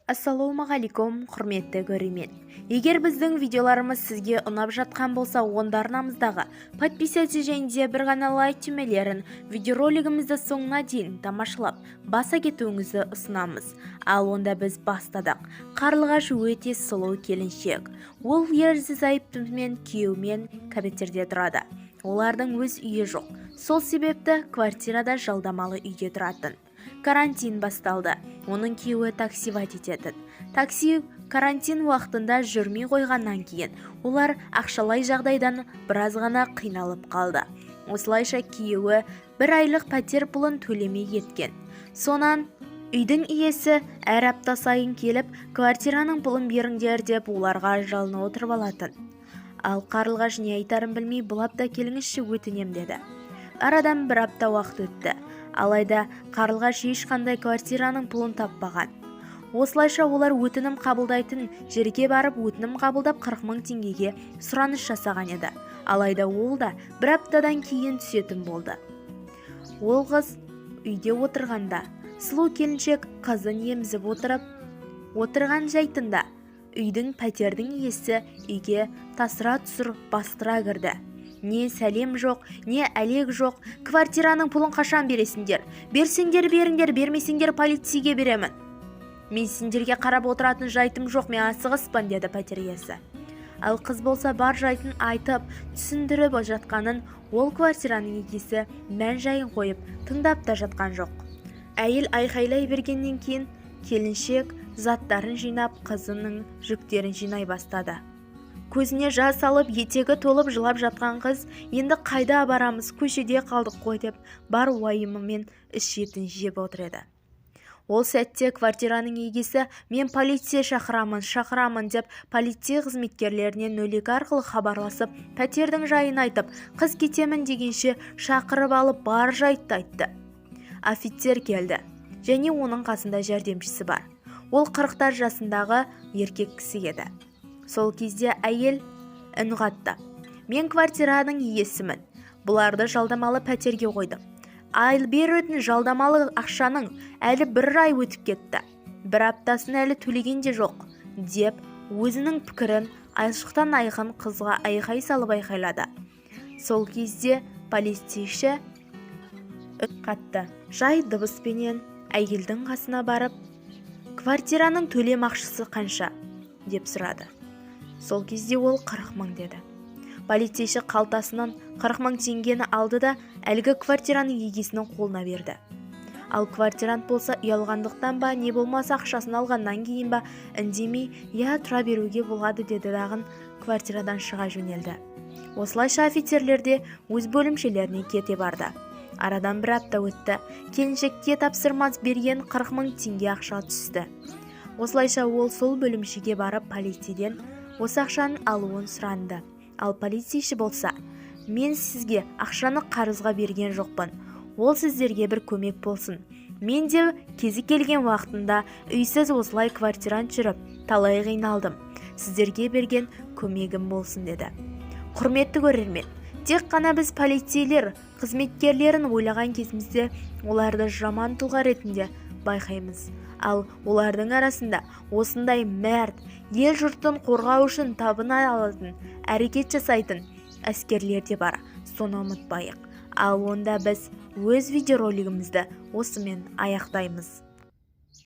Ассалаумағалейкум, құрметті көрермен! Егер біздің видеоларымыз сізге ұнап жатқан болса, онда арнамыздағы подписаться және де бір ғана лайк түймелерін видеоролигімізді соңына дейін тамашалап баса кетуіңізді ұсынамыз. Ал онда біз бастадық. Қарлығаш өте сұлу келіншек. Ол ерлі зайыптымен, күйеуімен кәбеттерде тұрады. Олардың өз үйі жоқ, сол себепті квартирада, жалдамалы үйде тұратын. Карантин басталды. Оның күйеуі таксовать ететін. Такси карантин уақытында жүрмей қойғаннан кейін олар ақшалай жағдайдан біраз ғана қиналып қалды. Осылайша күйеуі бір айлық пәтер пұлын төлемей кеткен. Сонан үйдің иесі әр апта сайын келіп, квартираның пұлын беріңдер деп оларға жалына отырып алатын. Ал Қарлығаш не айтарын білмей, бұл апта келіңізші, өтінем деді. Арадан бір апта уақыт өтті. Алайда Қарлығаш ешқандай квартираның пұлын таппаған. Осылайша олар өтінім қабылдайтын жерге барып, өтінім қабылдап, 40 мың теңгеге сұраныс жасаған еді. Алайда ол да бір аптадан кейін түсетін болды. Ол қыз үйде отырғанда, сұлу келіншек қызын емізіп отырып отырған жайтында үйдің, пәтердің иесі үйге тасыра тұсыр бастыра кірді. Не сәлем жоқ, не әлек жоқ. «Квартираның пұлын қашан бересіңдер? Берсеңдер, беріңдер, бермесеңдер, полицейге беремін. Мен сендерге қарап отыратын жайтым жоқ, мен асығыспын», – деді пәтер иесі. Ал қыз болса бар жайтын айтып, түсіндіріп жатқанын ол квартираның егесі мән жайын қойып, тыңдап та жатқан жоқ. Әйел айқайлай бергеннен кейін келіншек заттарын жинап, қызының жүктерін жинай бастады. Көзіне жас алып, етегі толып жылап жатқан қыз: «Енді қайда барамыз? Көшеде қалдық қой», – деп бар уайымымен іш етін жеп отыр еді. Ол сәтте квартираның егесі: «Мен полиция шақырамын, шақырамын», – деп полиция қызметкерлеріне 02 арқылы хабарласып, пәтердің жайын айтып, қыз кетемін дегенше шақырып алып, бар жайтты айтты. Офицер келді және оның қасында жәрдемшісі бар. Ол 40-тар жасындағы еркек кісі еді. Сол кезде әйел үн қатты: «Мен квартираның иесімін. Бұларды жалдамалы пәтерге қойдым. Ал беретін жалдамалы ақшаның әлі бір ай өтіп кетті, бір аптасын әлі төлеген де жоқ», – деп өзінің пікірін ашықтан айқын қызға айқай салып айқайлады. Сол кезде полицейші үн қатты, жай дыбыспенен әйелдің қасына барып: «Квартираның төлем ақшасы қанша?» – деп сұрады. Сол кезде ол: «40 мың», – деді. Полицейші қалтасынан 40 мың теңгені алды да, әлгі квартираның егесінің қолына берді. Ал квартирант болса, ұялғандықтан ба, не болмаса ақшасын алғаннан кейін ба, үндемей, «Иә, тұра беруге болады» деді дағын, квартирадан шыға жөнелді. Осылайша офицерлер де өз бөлімшелеріне кете барды. Арадан бір апта өтті. Келіншекке тапсырма берген 40 мың теңге ақша түсті. Осылайша ол сол бөлімшеге барып, полицейден осы ақшаны алуын сұранды. Ал полицейші болса: «Мен сізге ақшаны қарызға берген жоқпын, ол сіздерге бір көмек болсын. Мен де кезі келген уақытында үйсіз осылай квартирант жүріп талай қиналдым. Сіздерге берген көмегім болсын», – деді. Құрметті көрермен, тек қана біз полицейлер қызметкерлерін ойлаған кезімізде оларды жаман тұлға ретінде байқаймыз. Ал олардың арасында осындай мәрт, ел жұртын қорғау үшін табына алатын, әрекет жасайтын әскерлер де бар. Соны ұмытпайық. Ал онда біз өз видеоролигімізді осымен аяқтаймыз.